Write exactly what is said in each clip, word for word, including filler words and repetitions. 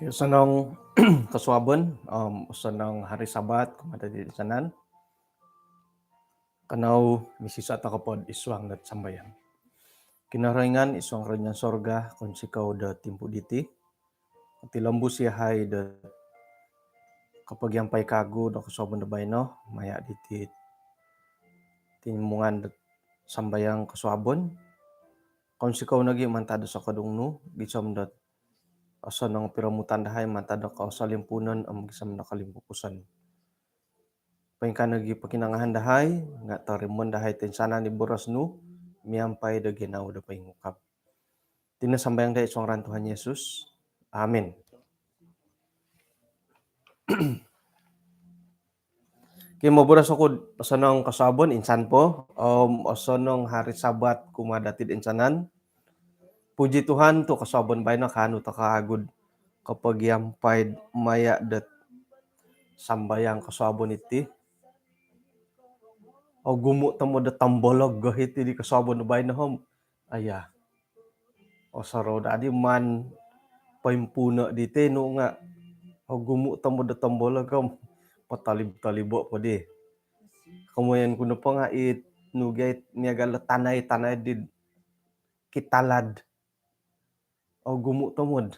Osonong kosuabon om osonong hari Sabat kumaa dati toinsanan. Kanou misisa' toko po id suang dot sambayang. Kinorohingan id suang kerajaan sorga, kounsikou do timpu diti. Otilombus iyahai do kopogiampai kawagu do kosuabon do baino maya' diti tinimungan do sambayang kosuabon. Kounsikou nogi mantad do sokodung nu gisom dot osonong piromutan dahai mantad do kosolimpuunon om gisom do kolimpupuson. Poingkaa nogi pokinongohon dahai nga' torimoon dahai toinsanan i boros nu miampai do ginawo do poingukab. Iti no sambayang dahai id suang ngaran Tuhan Yesus. Amin. Okey, moboros oku do osonong kosuabon insan po om osonong hari Sabat kumaa dati toinsanan. Puji Tuhan tu kosuabon baino kaanu toko kawagu do kopogiampai maya' dot sambayang kosuabon iti. Ogumu' tomod do tombolog hiti di kosuabon baino om. Aya. Osorou dadi maan poimpuuno' diti nu nga' ogumu' tomod do tombolog om potolib-tolibo' podi. Komoyon ku nopo nga' it nu gia it miagal do tanai-tanai di kitalad. Ogumu' tomod.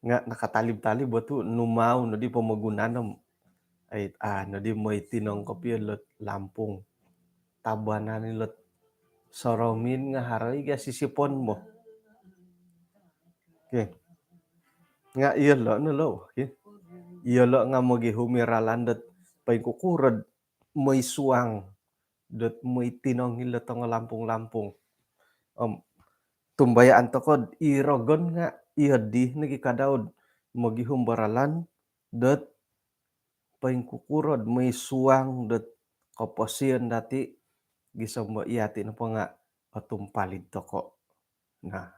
Nga' nakatalib-talib bo tu' numau nodi pomogunan om. Ai, a' nodi moi tinong kopio lot lampung. Tabanan ilot soromin nga' haro i' ga sisipon bo. Okey. Nga' iyolo' no lo', okey. Iyolo' nga' mogihum i ralan dot poingkukuro do moi suang dot moi tinong ilo tongo lampung-lampung. Om tumbayaan toko do i rogon nga' iyo di nogi kadau do mogihum bo ralan dot poingkukuro do moi suang dot koposion dati gisom bo iyati nopo nga' otumpalid toko. Nah.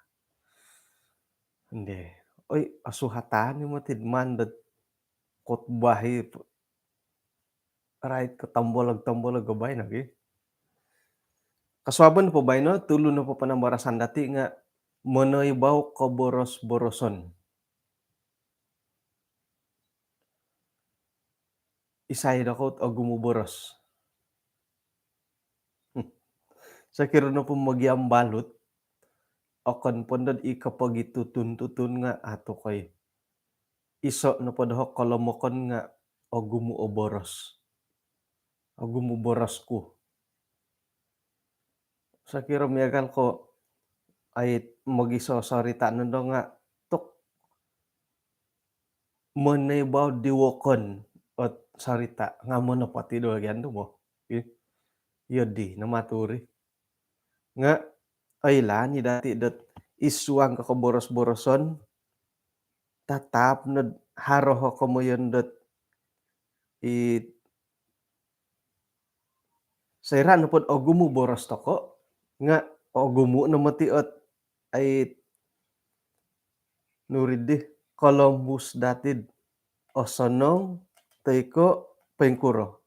Ende. Oi, osuhatan i moti do maan dot khutbah i rait ko tombolog-tombolog ko baino gi. Kosuabon po baino, tulu nopo panambarasan dati nga' monoibau koboros-boroson. Isai dokoyu ogumu boros? Sokiro nopo mogiambalut, okon po ndo i kopogitutun-tutun nga' atukoi. Iso' nopo doho' kolomokon nga' ogumu' o boros. Ogumu' boros ku. Sokiro miagal ko' ai mogisosorita' nondo nga' tuk monoibau di wokon ot sorita' nga' mono poti do bagian tu bo. Iyo di no maturi. Nga' oilaan i dati' dot id suang ko koboros-boroson, tatap nod haro o komoyon dot i soira' nopod ogumu' boros toko' nga' ogumu' no moti ot ai nuri di kolombus dati'd osonong toi ko' poingkuro.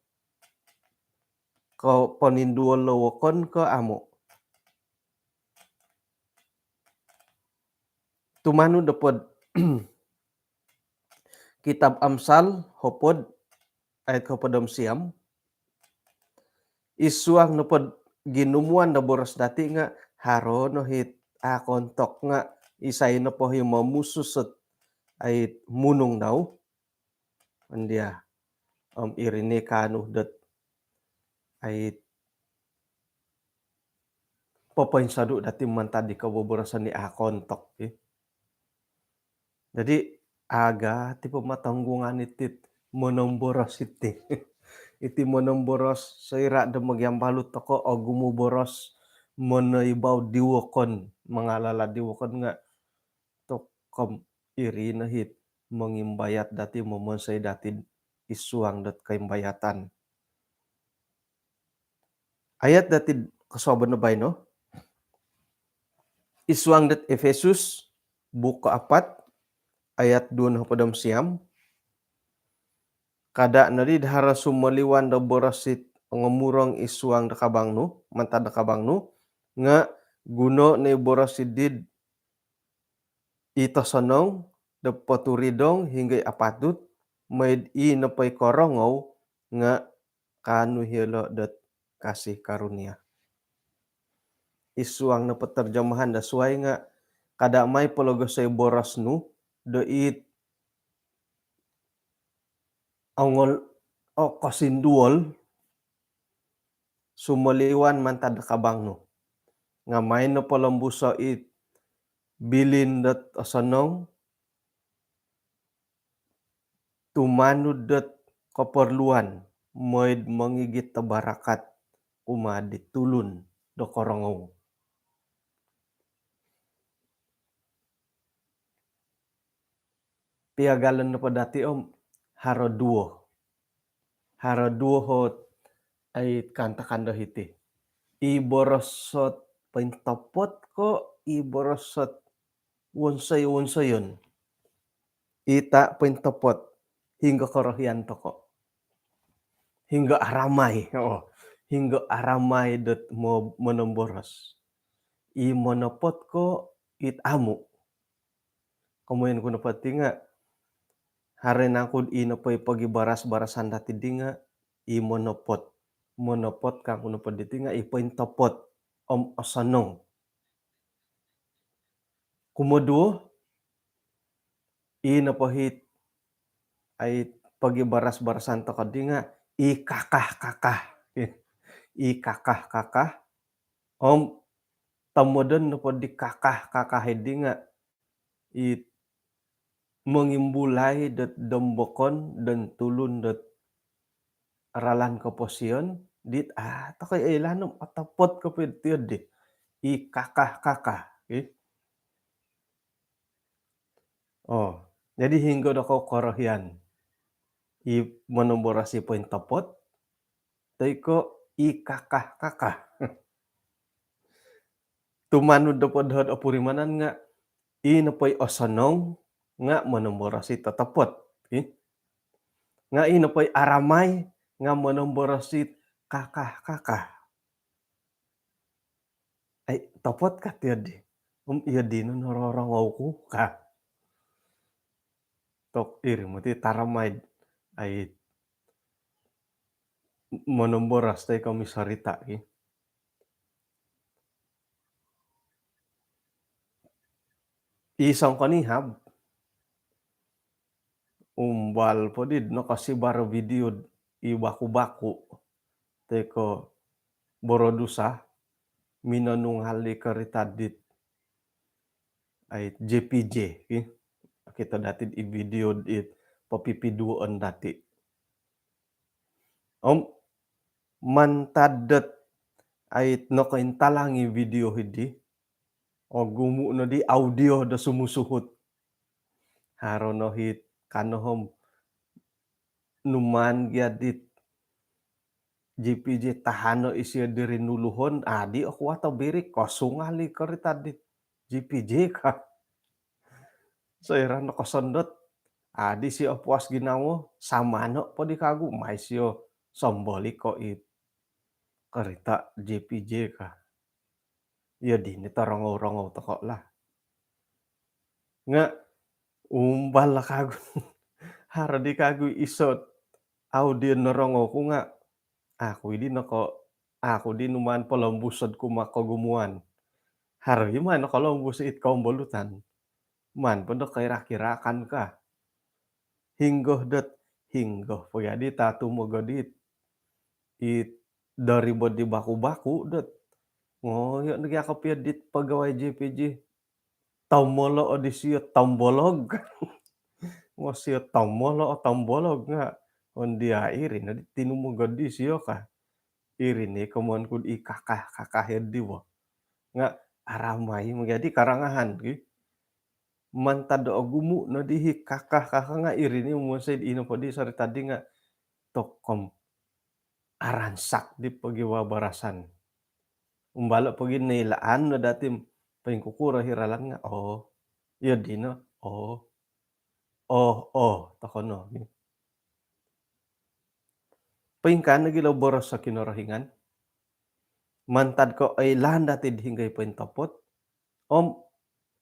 Ko' poninduol o wokon ko' amu'. Tumanud nopod Kitab Amsal hopod ayat hopod om siam. Id suang nopod ginumuan do boros dati' nga' haro no hit a' kontok nga' isai nopo hi momusus ot ai munung dau. Andia, om iri ni kaanu dot ai popoinsodu' dati' mantad di koboboroson di a' kontok, i. Jadi, aga ti pomatanggungan iti monomboros iti. Iti monomboros soira' do mogiambalut toko' ogumu' boros monoibau di wokon, mangalala' di wokon nga' tokom iri no hit mongimbayat dati', momonsoi dati'd id suang dot koimbayatan. Ayat dati'd kosuabon do baino, id suang dot Efesus buuk kaapat ayat duo nohopod om siam. Kada' nodi'd haro sumoliwan do boros it ngomurong id suang do kabang nu, mantad do kabang nu, nga' guno' no i boros iddi'd i tosonong do poturidong hinggo i apatut, maid i nopo i korongou nga kaanu iyolo dot kasih karunia. I suang nopo terjemahan do suai nga, kada mai pologosoi boros nu do it ongol o kosinduol sumoliwan mantad do kabang nu. Nga mai no polombuso it bilin dot osonong tumanud dot koporluan, moid mongigit do barakat kumaa di tulun do korongou. Piagalon nopo dati om haro duo. Haro duo ot ai kaantakan do hiti. I boros ot pointopot ko i boros ot wonsoi-wonsoyon. Ita pointopot, hinggo korohian toko. Hinggo aramai, oo. Hinggo aramai dot mo-, monomboros. I monopot ko it amu. Komoyon ku nopo ti nga, haro nangku i nopo i pogibaras-barasan dati di nga i monopot. Monopot kangku nopo diti nga i pointopot om osonong. Kumoduo, i nopo it ai pogibaras-barasan toko di nga i kakah-kakah. I kakah-kakah. Om tomodon nopo di kakah-kakah di nga it mongimbulai dot dombokon don tulun dot ralan koposion dit, ah, tokoi oilaan om otopot kopio tiyo di. I kakah-kakah, eh. Oo, jadi hinggo do ko korohian? I monomboros i pointopot, toi ko i kakah-kakah? Tumanud nopo dohot opurimanan nga, i nopo i osonong nga monomboros it otopot, eh. Nga i nopo i aramai nga monomboros it kakah-kakah. Ai, topot ka tiyo di? Om iyo dino nororongou ku ka. Tok iri moti taramai, ai, monomboros toi ko misorita ki. I songkonihab, umbal po di nokosibar video i baku-baku toi ko borodusa minonunggal i korita dit ai J P J ki. Okito dati i video dit popipiduoon dati. Om mantad dot ai nokointalang i video hidi, ogumu no di audio do sumusuhut. Haro no it kano om numaan gia dit J P J tahano isio diri nuluhon, adi oku ato biri kosung ali korita dit J P J ka. Soira nokosondot, adi sio opuas ginawo, samano po di kagu, mai sio somboliko it korita J P J ka. Iyo dino torongou-rongou toko lah. Nga umbal lah kagu. Haro di kagu iso audio norongou ku nga, aku idi noko, aku di numaan polombuso kumaa kogumuan. Haro i maan nokolombus it kombolutan. Maan po do koirak-irakan ka. Hinggo dot, hinggo po jadi tatu mogodi it daribo di baku-baku dot. Ngoyo no gia kopio dit pegawai J P J. Tomolo o disio tombolog. Ngo sio tomolo o tombolog nga. Ondia iri no di tinumogod disio ka. Iri ni komoyon ku di kakah-kakah di bo. Nga aramai mogodi karangahan ki. Mantad do ogumu no di i kakah-kakah nga iri ni monsoi ino po di sorita di nga tokom aransak di pogiwabarasan. Umbalo pogi noilaan no dati poingkukuro i ralan nga, oh, iyo dino, oh, oh, oh, toko no. Poingkaa nogi lo boros o Kinorohingan. Mantad ko oilaan dati di hinggo i pointopot. Om,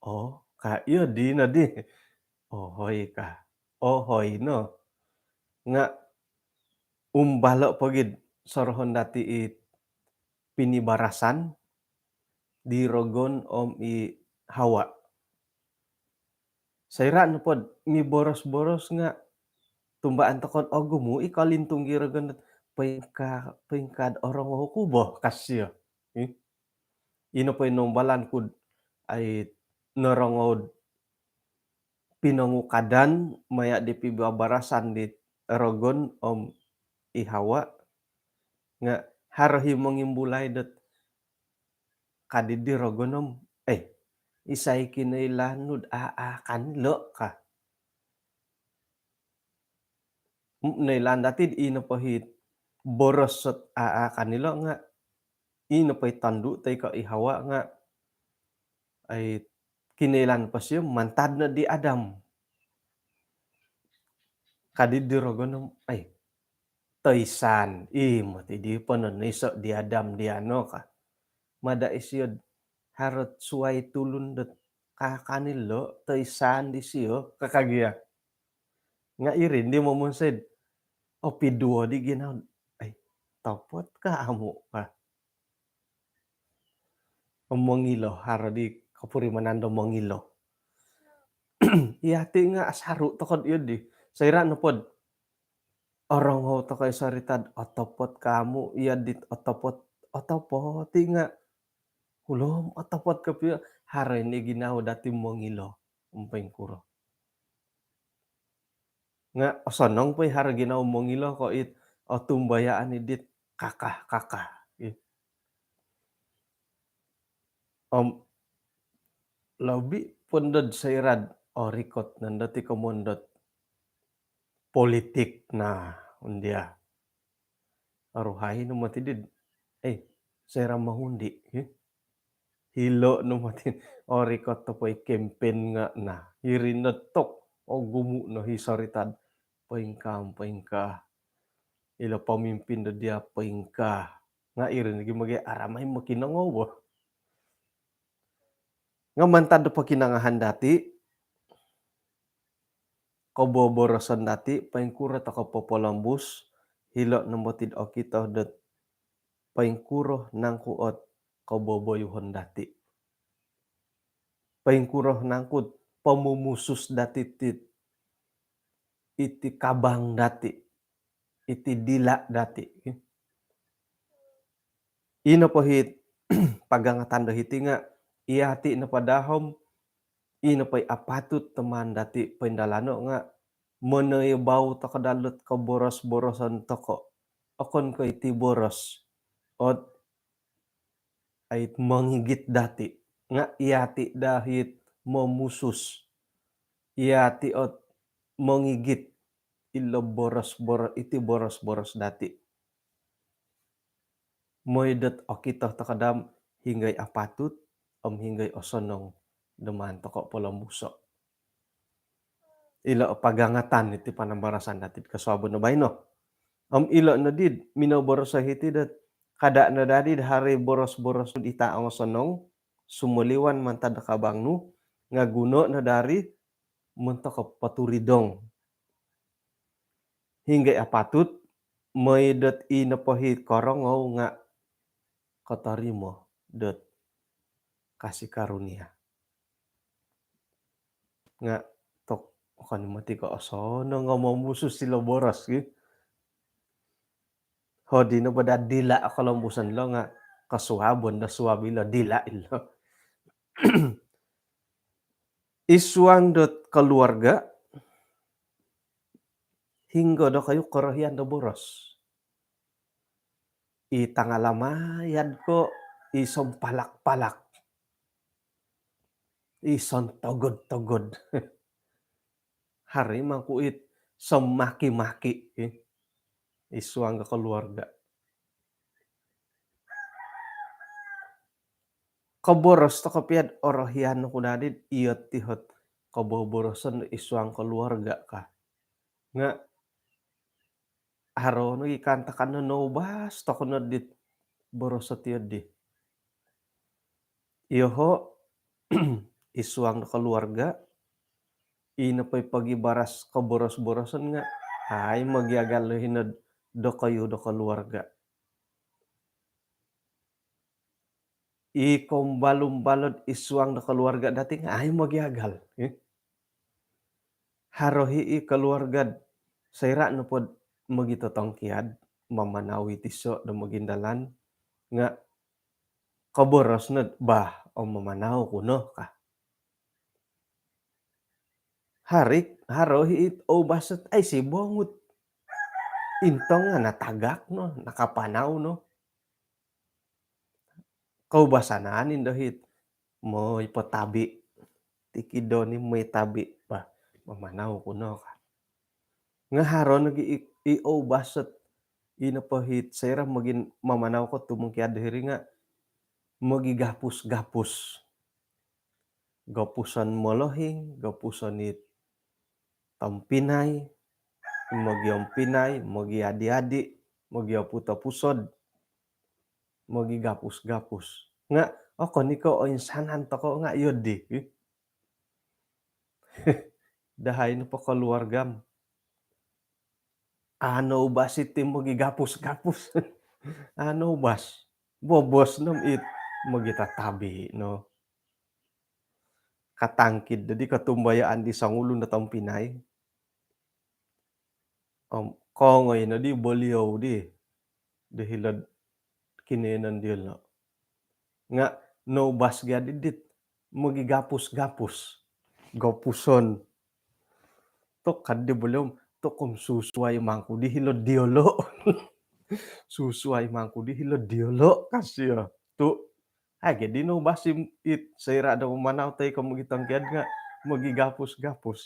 oh, ka iyo dino di. Ohoi ka. Ohoi no. Nga umbalo' pogi'd sorohon dati' i pinibarasan di rogon om i Hawa. Soira' nopod miboros-boros nga tumbaan toko'd ogumu' i kolintung gi rogon dot poingka, poingka'd orongou ku bo, ka sio. Ino po i noumbalan ku'd ai norongou'd pinongukadan maya' di pibabarasan di rogon om i Hawa. Nga haro hi mongimbulai dot kadi di rogon om, eh, isai kinoilaan nu'd aa kanilo' ka. Noilaan dati'd ino po hi boros sot aa kanilo' nga ino po i tondu' toi ko' i Hawa nga ai kinoilaan po sio mantad no di Adam. Kadi di rogon om, ai, toisan, i moti di pononoiso' di Adam di ano ka. Mada' isio'd haro't suwai tulun dot kaa kanilo', toisan disio, ka kagia. Nga iri ndi momonsoi'd opiduo di ginawo, ai, otopot ka amu' ka. Om mongilo, haro di kopurimanan do mongilo. Iyati' nga asaru' toko'd iyo di. Soira' nopod orongou toko' i sorita'd otopot ka amu', iyo dit otopot, otopot i nga ulom otopot kopio, haro i ni ginawo dati' mongilo. Om poingkuro. Nga osonong po i haro ginawo mongilo ko' it otumbayaan i dit kakah-kakah. Om lobi' po nondo'd soira'd orikot nondo ti komoyon dot politik, nah, undia. Oruhai no moti di'd, eh, soira' mongundi', eh. Hilo' no moti orikot o poi kempen nga', nah, iri no tok, ogumu' no hi sorita'd poingkaa, poingkaa. Ilo pamimpin do diya' poingkaa. Nga' iri nogi mogi aramai mokinongou bo. Nga' mantad do pokinongohan dati', koboboroson dati', poingkuro toko' popolombus, hilo' no moti'd okito dot poingkuro nangku' ot koboboyuhon dati'. Poingkuro nangku'd pomumusus dati' ti, iti kabang dati', iti dila' dati'. Ino po hi pagangatan do hiti nga', iyati' nopo daa om, ino po i apatut do maan dati' poindalano' nga' monoibau toko' daa dot koboros-boroson toko'. Okon ko' iti boros ot ait mongigit dati'. Nga' iyati' daa hit momusus. Iyati' ot mongigit ilo boros-boro-, iti boros-boros dati'. Moi dot okito toko' daa om hinonggo i apatut, om hinonggo i osonong do maan toko' polombuso'. Ilo pagangatan iti panambarasan dati'd kosuabon do baino. Om ilo nodi'd minoboros o hiti dot, kada' no dadi'd haro i boros-boros di taangosonong, sumoliwan mantad do kabang nu, nga' guno' no dari montok o poturidong. Hinonggo i apatut, moi dot i nopo hi korongou nga' kotorimo dot kasih karunia. Nga' tok, okon i moti ko' osonong o momusus ilo boros gi. Hodi no bo daa dila' o kolombuson lo nga' kosuabon do suab ilo dila' ilo. I suang dot koluarga', hinonggo dokoyu korohian do boros? I tangalamayad ko' i sompalak-palak, i sontogod-togod? Haro i mangku' it somaki-maki, eh, i suang do koluarga'. Koboros toko' pia'd orohian oku dadi'd iyo ti hot koboboroson i suang koluarga' ka. Nga' haro nogi kaantakan no noubas toko' no dit boros o tiyo di. Iyoho', i suang do koluarga', ino po i pogibaras koboros-boroson nga' ai mogiagal do hino dokoyu do koluarga'. I kombal-umbalod i suang do koluarga' dati nga' ai mogiagal. Haro hi i koluarga'd soira' nopod mogitotongkiad, mamanau i tiso' do mogindalan nga' koboros nod, "Bah, om mamanau ku no," ka. Haro hi it oubas ot aiso bongut. Intong nga' natagak no, nakapanau no. Koubasanan indo hit, "Moi po tabi'. Tikid do ni moi tabi'." "Bah, mamanau ku no," ka. Nga' haro nogi i, i oubas ot ino po hit soira' mogin mamanau ko tumongkiad hiri nga' mogigapus-gapus. Gopuson molohing, gopuson it tompinai, mogiompinai, mogiadi-adi, mogiopus-opusod, mogigapus-gapus. Nga' okon i ko' oinsanan toko' nga' iyo di. Dahai nopo koluarga'm, a' noubas iti mogigapus-gapus. A' noubas. Bobos nom it mogitatabi' no. Katangkid dadi kotumbayaan di songulun do tompinai. Om kongoi nodi boliou di, di hilo'd kinoiyonon diyolo'. Nga' noubas gia di dit mogigapus-gapus. Gopuson. Tok kaddi boliou, tok om susuai mangku di hilo'd diyolo'. Susuai mangku di hilo'd diyolo', ka sio. Tu' ai gia di noubas i it soira' do mamanau toi ko' mogitongkiad nga' mogigapus-gapus.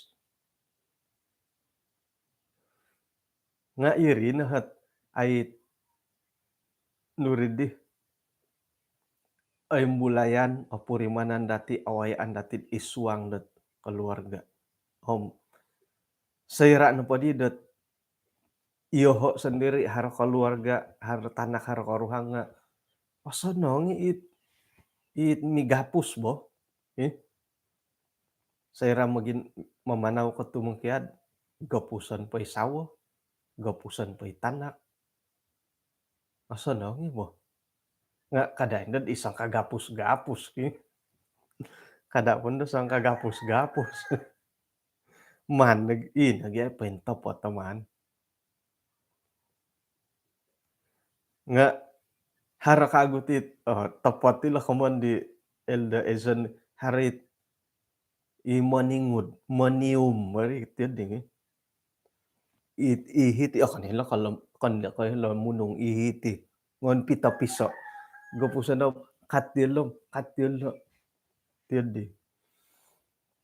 Nga' iri no hot ai nuri di, oimbulayan, opurimanan dati, awayaan dati id suang dot koluarga'. Om soira' nopo di dot iyoho' sondiri' haro koluarga', haro tanak, haro koruhang nga' osonong i' it, it migapus bo. Ih. Soira' mogin mamanau ko tumongkiad, gopuson po i sawo, gopuson po i tanak. Osonong i' bo. Nga' kada' indo i sangkagapus-gapus ki. Kada' po indo sangkagapus-gapus. Maan nogi, ino gi ai pointopot o maan. Nga' haro kagu ti, oh, topot ilo komoyon di Elder Ezon, haro it i moningud, monium, mari tiyo di ngi. It, i hiti, oh, okon ilo kolo, okon ilo kolo munung i hiti. Ngon pito piso. Gopuson no, kat dilo, kat dilo. Tiyo di.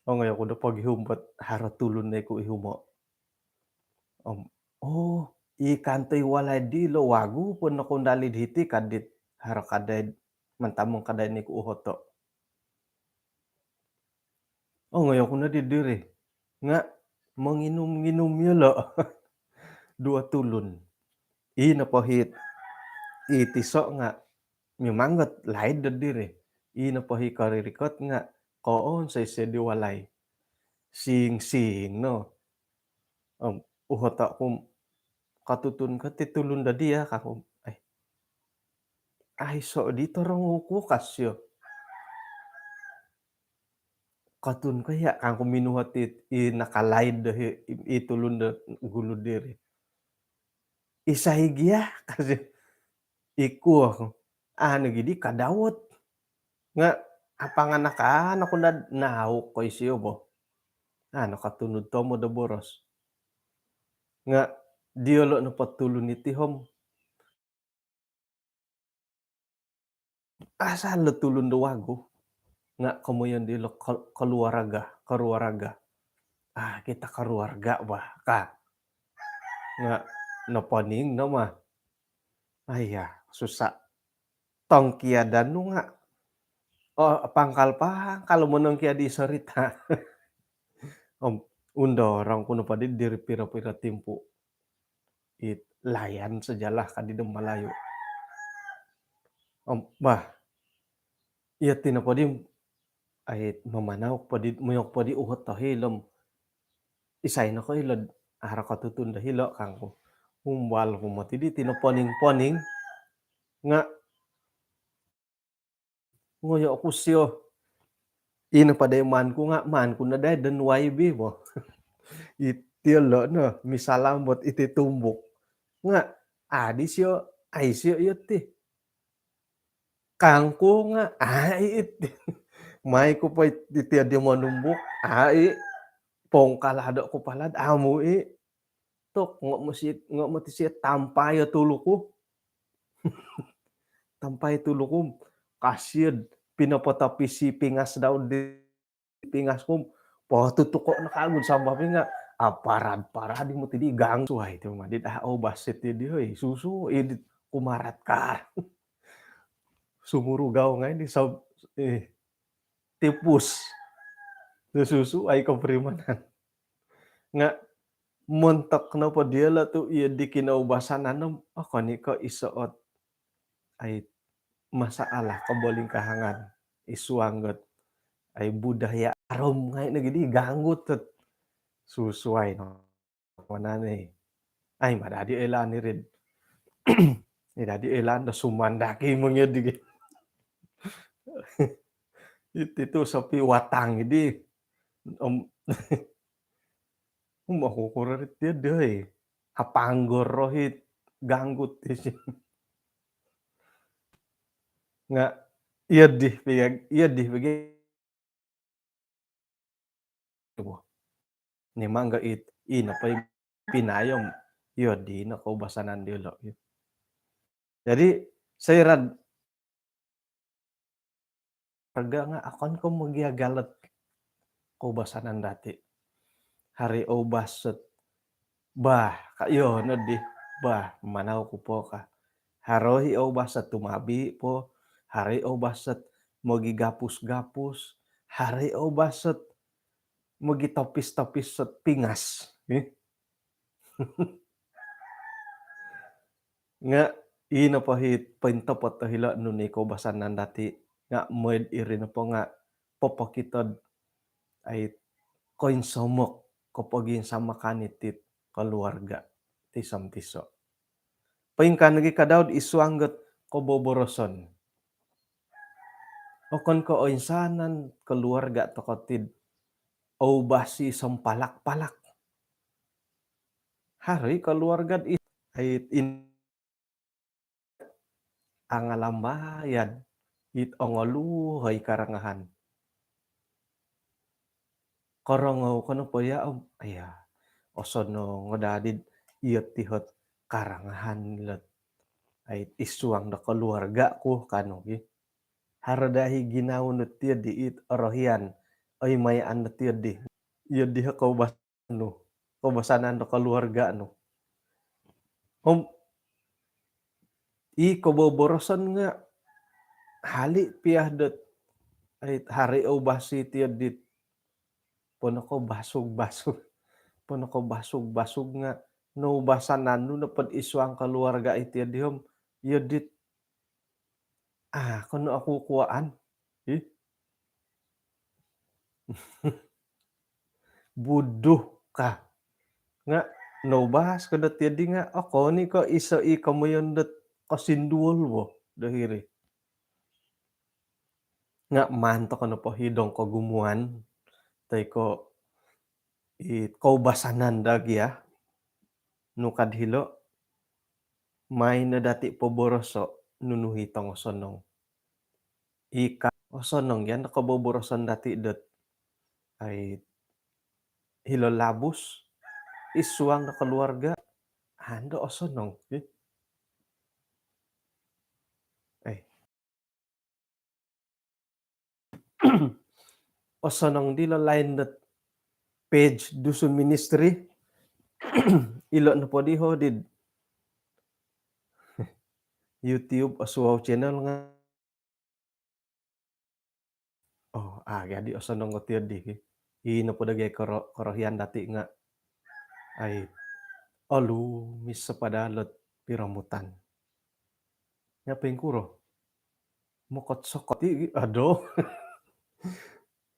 Ongoi oku do pogihum dot haro tulun no i ku ihumo'. Om, oh, i kanto i walai dilo wagu po nokundalid hiti kadit haro kadai, mantamong kadai ni ku uhoto'. Ongoi oku nodi diri. Nga' monginum-nginum iyolo'. Duo tulun. I nopo hit, i tiso' nga' mimang ot laid do diri. I nopo hi koririkot nga' koonsoi sio di walai. Siing-siing no. Om, uhoto' ku, "Kotutun ko ti tulun do diya'," kangku. Ai. Aiso' di torongou ku, ka sio. "Kotutun ko iya'," kangku minuhot i, i nakalaid do hi, i, i tulun do gulu diri. "Isai gia?" ka sio. "Iku," kangku. "Anu gi di kadawot." Nga' apanganakan oku nod nauk ko isio bo. Anu kotunud tomod o boros. Nga' diyolo' nopo tulun iti om asal do tulun do wagu. Nga' komoyon dilo kol-, koluaraga, koruaraga. Ah, kita koruaraga bah, ka. Nga' noponing no ma. Aiya, susa'. Tongkiadan nu nga', oh, pangkal-pangkal monongkiad i sorita'. Om, undorong ku nopo di diri piro-piro timpu. It layan sajalah kadi do Malayu. Om, bah. Iyo ti nopo di, ai, mamanau po di, muyok po di uhoto' hi lom. isai no ko ilo'd haro kotutun do hilo' kangku. Umbal ku moti di tino poning-poning nga' ngoyo' ku sio. Ino padai maan ku nga' maan ku no dai don Y B bo. Iti ilo' no misalambot iti tumbuk. Nga' adi sio, ai sio iyo ti. Kangku nga' ai iti. Mai ku po iti di monumbuk, ai. Pongkalado' ku palad amu' i. Tok, ngo' moti, ngo' moti sio tampai o tulu ku. Tampai tulu ku, kasiod, pinopotopis i pingas dau di pingas ku, potutuko' no kagu sampah pinga, aparad-parad i moti di gang suai ti madid, ah, oubas iti di, hoi, susu, i di kumarat ka. Sumurugau ngai' di sab-, eh, tipus. Susu, ai kopurimanan. Nga' montok nopo diolo' tu' iyo di kinoubasanan om, oh, okon i ko' iso ot, ai, masalah kobolingkahangan id suang dot, ai, budaya arom ngai' nogi di ganggu tu' susuai no. Mana ni? Ai, madadi oilaan iri. Ni dadi oilaan do sumandaki mongio di. Iti tu' sopi watang di. Om, om, oku kuro ri ti di, hoi. Apanggor rohit ganggu ti si. Nga' iyo di, iyo di bagi. Ni mangga it, ino po i pinayom. Iyo di no koubasanan diolo'. Jadi, soira' raga nga' okon ko' mogiagal ot koubasanan dati'. Haro i oubas ot, bah, ka iyo no di, bah, manau ku po ka. Haro i oubas ot tumabi' po, haro i oubas ot mogigapus-gapus, haro i oubas ot mogitopis-topis ot pingas. Ih. Nga' ino po i pointopot do hilo' nunu i koubasanan dati', nga' moi'd iri nopo nga' popokito dot, ai, koinsomok, kopoginsamakan iti koluarga' tiso-tiso'. Poingkaa nogi ka dau'd id suang dot koboboroson. Okon ko' oinsanan koluarga' toko' ti'd oubas i sompalak-palak. Haro i koluarga' di, ai, in-, angalambayad, it ongoluhoi karangahan. Korongou ko nopo iya' om, iya, osonong o dadi'd iyo ti ot karangahan lot, ai, id suang do koluarga' ku, ka nu gi. Haro daa i ginawo nu ti di it orohian, oi, mayaan nu ti di. Iyo di o koubas- nu, koubasanan do koluarga' nu. Om i koboboroson nga' hali' piya dot, ai, haro i oubas i tiyo dit ponokobasug-basug, ponokobasug-basug nga' noubasanan nu nopo'd id suang koluarga' i tiyo di om iyo dit, ah, okon no oku kuwaan. Ih. Buduh ka. Nga' noubas ko dot iyo di nga' okon i ko' iso i komoyon dot kosinduol bo do hiri. Nga' maan toko' nopo hidong kogumuan toi ko' i koubasanan daa gia, nu kad hilo', maan no dati' poboroso' nunu i tongosonong. I ka osonong gia no koboboroson dati' dot, ai, hilo' labus, id suang do koluarga', ando osonong, eh. Eh. Osonong dilo line dot page Dusun Ministry. Ilo nopo di ho di YouTube Osuau Channel nga. Oh, ah, jadi osonong ko tiyo di. Ino po dagai koro-, korohian dati' nga'. Ai, olumis sopada lot piromutan. Nya poingkuro? Mokot-sokot i, aduh.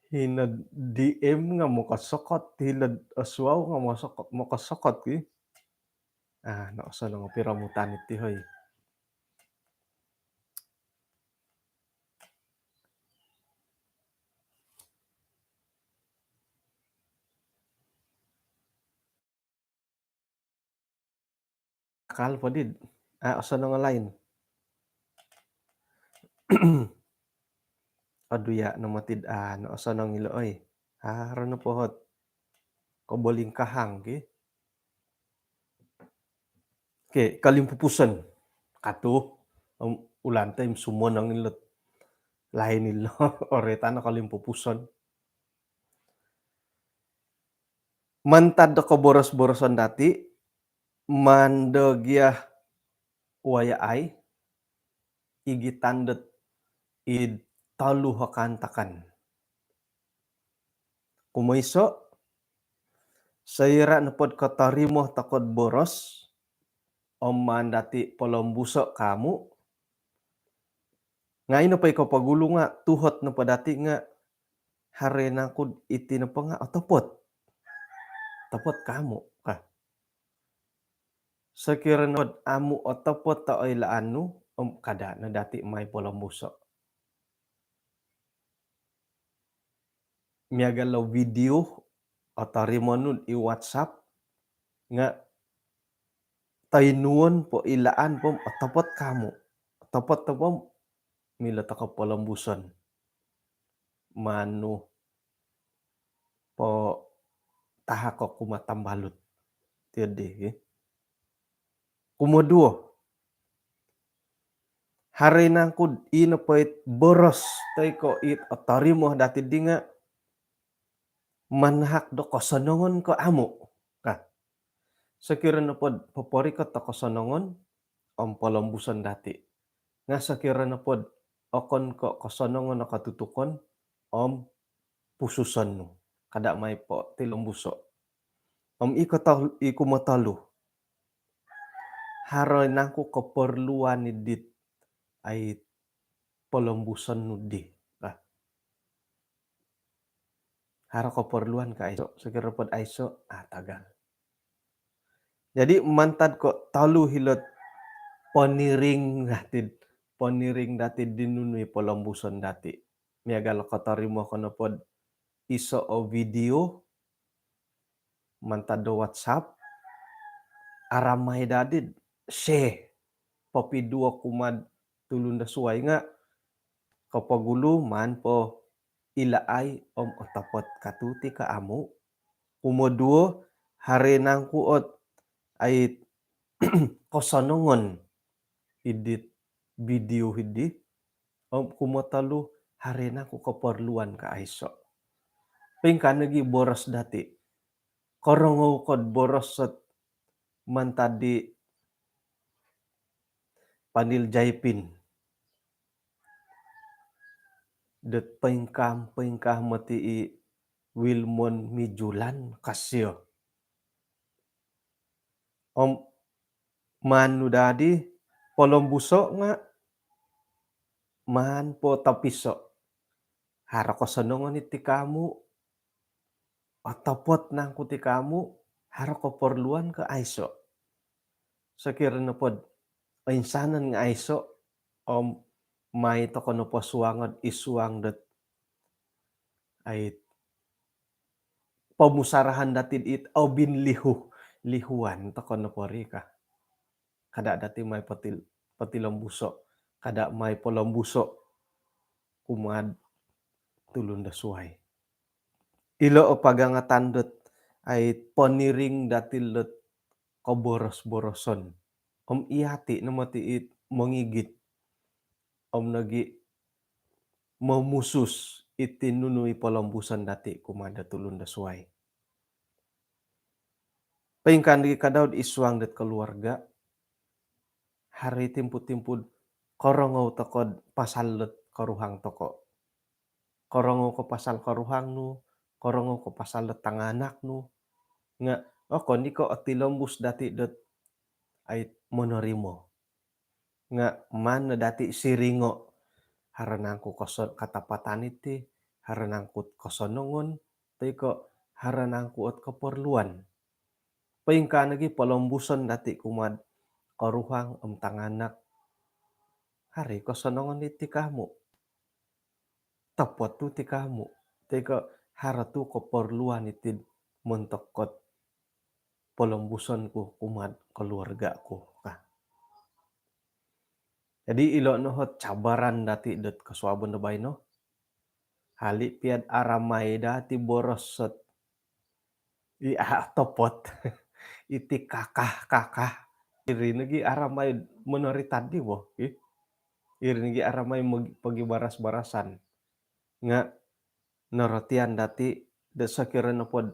Hino D M nga mokosokot, hilo osuau nga mokosokot, mokosokot ki. Ah, no, osonong o piromutan iti, hoi. Akal po di, ah, osonong o lain. Odu ya, no moti, ah, no, osonong ilo, oi. Ah, haro no po ot kobolingkahang ki. Okey, kolimpupuson. Katu, om, ulan taim sumonong ilo. Lain ilo, oroitan o kolimpupuson. Mantad do koboros-boroson dati, maan do gia wayaai, igitan dot id tolu o kaantakan. Kumoiso, soira nopo dot kotorimo toko do boros, om maan dati polombuso ko amu, nga i nopo i kopogulu nga tuhot nopo dati nga, haro nangku dot iti nopo nga otopot? Otopot ko amu, ka. Sokiro nopo dot amu otopot o oilaan nu, om kada no dati mai polombuso. Miagal o video otorimo nu id WhatsApp nga toinuon po, ilaan po om otopot ko amu. Otopot nopo om milo toko polombuson. Maan nu po tahako kumaa tambalut. Tiodi, ki. Kumoduo, haro nangku dot i nopo it boros toi ko it otorimo dati di nga manahak do kosonongon ko amu, ka. Sokiro nopo dot poporikot o kosonongon om polombuson dati. Nga sokiro nopo dot okon ko kosonongon o kotutukon om pususon nu, kada mai potilombuso. Om i kotol-, i kumotolu, haro nangku keperluan i dit ai polombuson nu di, ka. Haro keperluan ko aiso? Sokiro nopo dot aiso, ah, tagal. Jadi mantad ko tolu ilo dot poniring dati, poniring dati di nunu i polombuson dati. Miagal kotorimo ko nopo dot iso o video mantad do WhatsApp, aramai dati dot share, popiduo kumaa tulun do suai nga kopogulu maan po ilaai om otopot katu ti ko amu. Kumoduo, haro nangku ot ai kosonongon i dit video di. Om kumotolu, haro nangku keperluan ko aiso? Poingkaa nogi boros dati. Korongou ko dot boros dot mantad di Panil Jaipin dot poingkaa, poingkaa moti i Wilmon Mijulan, ka sio. Om maan nu dati polombuso nga maan po topiso. Haro kosonongon iti ko amu? Otopot nangku ti ko amu? Haro keperluan ko aiso? Sokiro nopo dot oinsanan nga aiso, om mai toko nopo suango dot id suang dot ai pomusarahan dati dit obinlihu-lihuan toko nopo ri, ka. Kada dati mai potil-, potilombuso, kada mai polombuso kumaa tulun do suai. Ilo o pagangatan dot ai poniring dati dot koboros-boroson. Om iyati no moti it mongigit om nogi momusus iti nunu i polombuson dati kumaa do tulun do suai. Poingkaa nogi ka dau id suang dot keluarga, haro i timpu-timpu dot korongou toko dot pasal dot koruhang toko. Korongou ko pasal koruhang nu, korongou ko pasal dot tanganak nu, nga okon i ko otilombus dati dot ai monorimo. Nga maan no dati siringo, haro nangku koso-, katapatan iti, haro nangku ot kosonongon, toi ko' haro nangku ot koporluan. Poingkaa nogi polombuson dati' kumaa'd koruhang om tanganak, haro i kosonongon iti kamu', topot tu ti kamu', toi ko' haro tu koporluan iti'd montok ot polombuson ku kumaa'd koluarga' ku ka. Jadi ilo' no ot cabaran dati' dot kosuabon do baino. Hali' pia'd aramai dati' boros ot i a' topot. Iti kakah-kakah. Iri nogi aramai monorita' di bo. Ih. Iri nogi aramai mog-, pogibaras-barasan. Nga' norotian dati' do sokiro nopod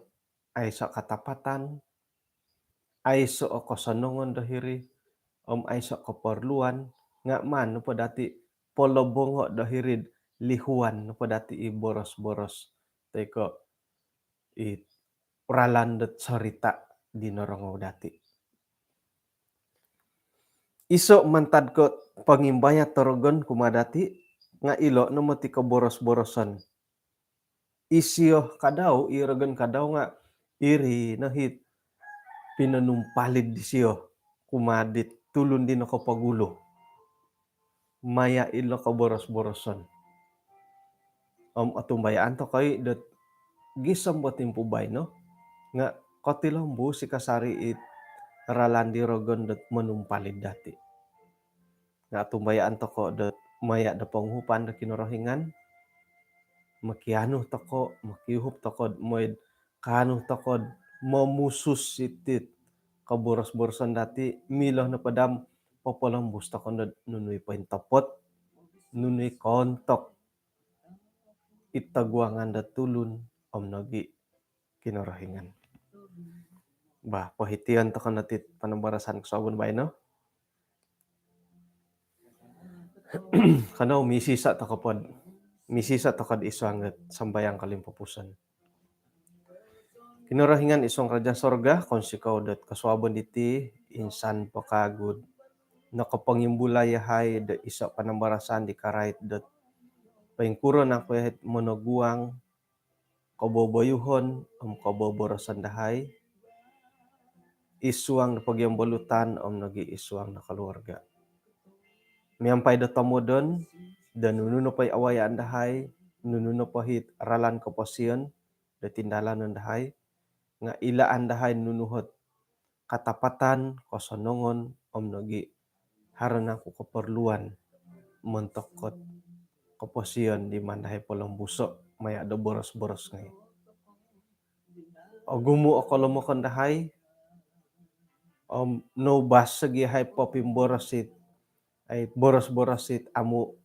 aiso' katapatan, aiso' o kosonongon do hiri, om aiso' koporluan, nga' maan nopo dati' polobongo' do hiri'd lihuan nopo dati' i boros-boros, toi ko' i ralan dot sorita' di norongou dati'. Iso' mantad ko' pongimbayat o rogon kumaa dati', nga' ilo' no moti koboros-boroson. Isio kadau, i rogon kadau nga' iri no hit pinonumpalid disio kumaa dit tulun di nokopogulu. Maya' ilo koboros-boroson. Om otumbayaan toko' i' dot gisom bo timpu baino nga' kotilombus i' kasari' it ralan di rogon dot monumpalid dati'. Nga' otumbayaan toko' dot maya' do ponguhupan do Kinorohingan, mokianu toko', mokiuhup toko'd moi'd kaanu toko'd momusus iti't koboros-boroson dati', milo nopo daa om popolombus toko' nod nunu i pointopot, nunu i koontok it toguangan do tulun om nogi' Kinorohingan. Bah, pohition toko' no iti't panambarasan kosuabon baino. Kanou misisa' toko' pod, misisa' toko'd isuang dot sambayang kolimpupuson. Kinorohingan isuang Raja' Sorga, kounsikou dot kosuabon diti, insan po kagu'd nokopongimbulai yahai do iso' panambarasan di karait dot poingkuro nangku yahai't monoguang koboboyuhon om koboboroson dahai isuang do pogiombolutan om nogi' isuang do koluarga'. Miampai do tomodon do nunu nopo i awayaan dahai, nunu nopo hit ralan koposion do tindalanon dahai, nga' ilaan dahai nunu hot katapatan, kosonongon om nogi' haro nangku koporluan montok ot koposion di maan dahai polombuso' maya' do boros-boros ngai'. Ogumu' o kolomokon dahai om noubas sogi' yahai popimboros it ai boros-boros it amu'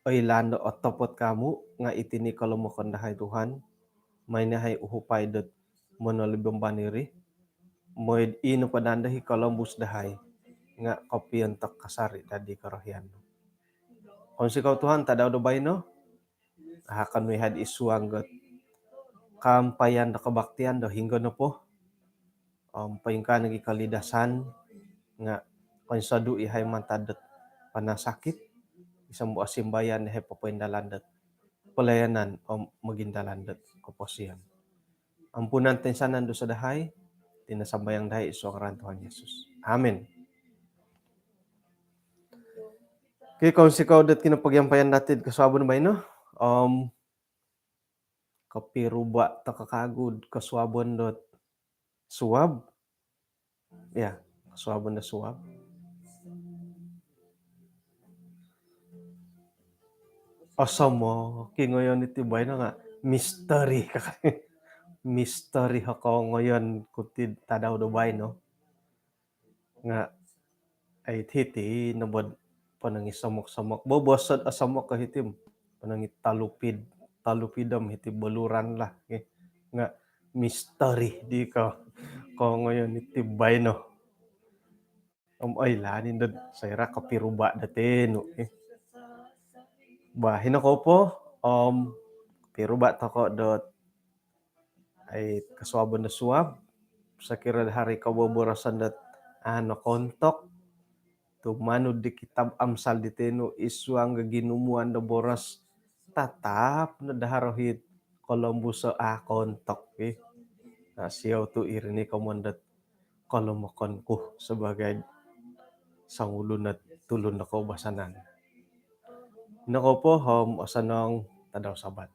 oilaan do otopot kamu', nga' iti ni kolomokon dahai Tuhan, mai ni yahai uhupai dot monolibamban iri, moi'd ii nopo daa do i kolombus dahai nga' kopiontok kasari' daa di korohian. Kounsikou Tuhan, tadau do baino, ahakon nu yahai'd isuang dot kaampayan do kobaktian do hinonggo nopo om poingkaa nogi' kolidasan nga' koinsodu' yahai mantad dot panasakit, gisom do osimbayan yahai popoindalan dot palayanan om mogindalan dot koposion. Ampunan toinsanan dusa dahai, iti no sambayang dahai isuang ngaran Tuhan Yesus. Amin. Okey, kounsikou dot kinopogiampayan dati'd kosuabon baino om kopiruba' toko' kagu'd kosuabon dot suab. Ya, kosuabon dot suab. Osomok i' ngoyon iti baino nga' misteri. Misteri o kongoyon ku iti'd tadau do baino. Nga' ai hiti nopo'd ponong i' somok-somok. Bobos ot osomok ko hiti om ponong i' tolupid, tolupid om hiti boluran lah. Nga' misteri di ko, kongoyon iti baino. Om oilaan indo'd soira' kopiruba' do tenu. Bah, hino kou po om kopiruba' toko' dot ai kosuabon do suab, sokiro do haro i koboboroson dot a' nokoontok tumanud di kitab Amsal di tenu isuang do ginumuan do boros, tatap no do haro hit kolombuso a kontok i. Nah, siou tu iri ni komoyon dot kolomokon ku sebagai songulun ot tulun do koubasanan. Nokopo om osonong tadau Sabat.